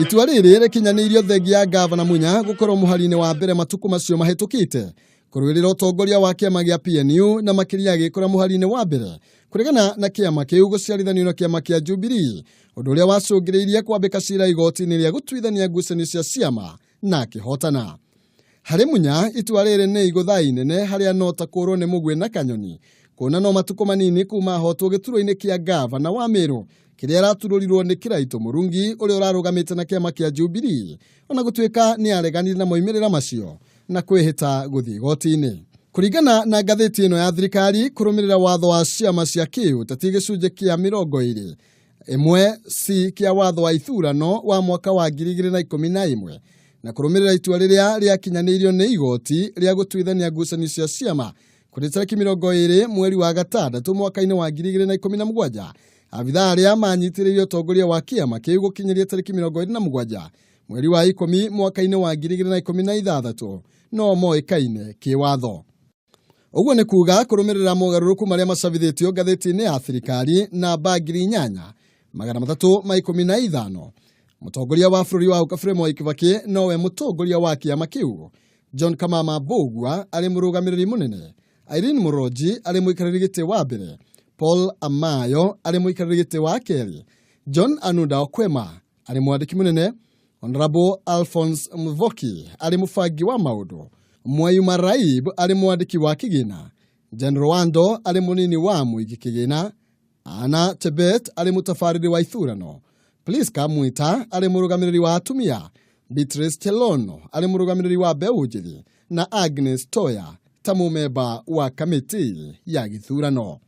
Itua rĩrĩ rĩkinyanĩirio thengia ya ngavana Munya gũkorwo mũhari-inĩ wa mbere matukũ macio mahĩtũkĩte kũrũĩrĩra ũtongoria wa kĩama gĩa PNU na makĩria agĩkora mũhari-inĩ wa mbere kũregana na kĩama kĩu gũciarithanio na kĩama kĩa Jubilee, ũndũ ũrĩa wacũngĩrĩirie kwambĩka cira igoti-inĩ rĩa gũtuithania ngucanio cia ciama na akĩhotana. Harĩ Munya, itua rĩrĩ nĩ igũtha inene harĩa no ta kũrwo nĩ mũguĩ na kanyoni, kuona no matukũ manini kuma ahotwo gĩturwa-inĩ kĩa ngavana wa Meru kĩrĩa araturũrirwo nĩ Kĩraitũ Mũrungi ũrĩa ũrarũgamĩte na kĩama kĩa Jubilee, ona gũtuĩka nĩ areganire na moimĩrĩra macio na kwĩhĩta gũthiĩ igoti-inĩ. Kũringana na ngathĩti ĩno ya thirikari, kũrũmĩrĩra watho wa ciama cia kĩũteti gĩcunjĩ kĩa 21 C kĩa watho wa ithurano wa mwaka wa 2011 na kũrũmĩrĩra itua rĩrĩa rĩakinyanĩirio nĩ igoti rĩa gũtuithania ngucanio cia ciama kũrĩ tarĩki 20 mweri wa gatandatũ mwaka-inĩ wa 2017, abithaa arĩa manyitĩrĩire ũtongoria wa kĩama kĩu gũkinyĩria tarĩki 27 mweri wa 10 mwaka-inĩ wa 2016 no moĩkaine kĩwatho. Ũguo nĩ kuga kũrũmĩrĩra mogarũrũku marĩa macabithĩtio ngathĩti-inĩ ya thirikari namba 8315, mũtongoria wa bũrũri wa Kabere Mwai Kibaki nowe mũtongoria wa kĩama kĩu, John Kamama Mbugua arĩ mũrũgamĩrĩri mũnene, Irene Mũronji arĩ mũikarĩri gĩtĩ wa mbere, Paul Amayo arĩ mũikarĩri gĩtĩ wa kerĩ, John Anunda Okwema arĩ mwandĩki mũnene, Honorable Alphonse Mvoki arĩ mũbangi wa maũndũ, Mwayuma Raib arĩ mwandĩki wa kĩgĩna, General Wando arĩ mũnini wa mũigi kĩgĩna, Anna Chebet arĩ mũtabarĩri wa ithurano, Priska Mwita arĩ mũrũgamĩrĩri wa atumia, Beatrice Chelono arĩ mũrũgamĩrĩri wa mbeũ njĩthĩ na Agnes Toya ta mũmemba wa kamĩtĩ ya gĩthurano.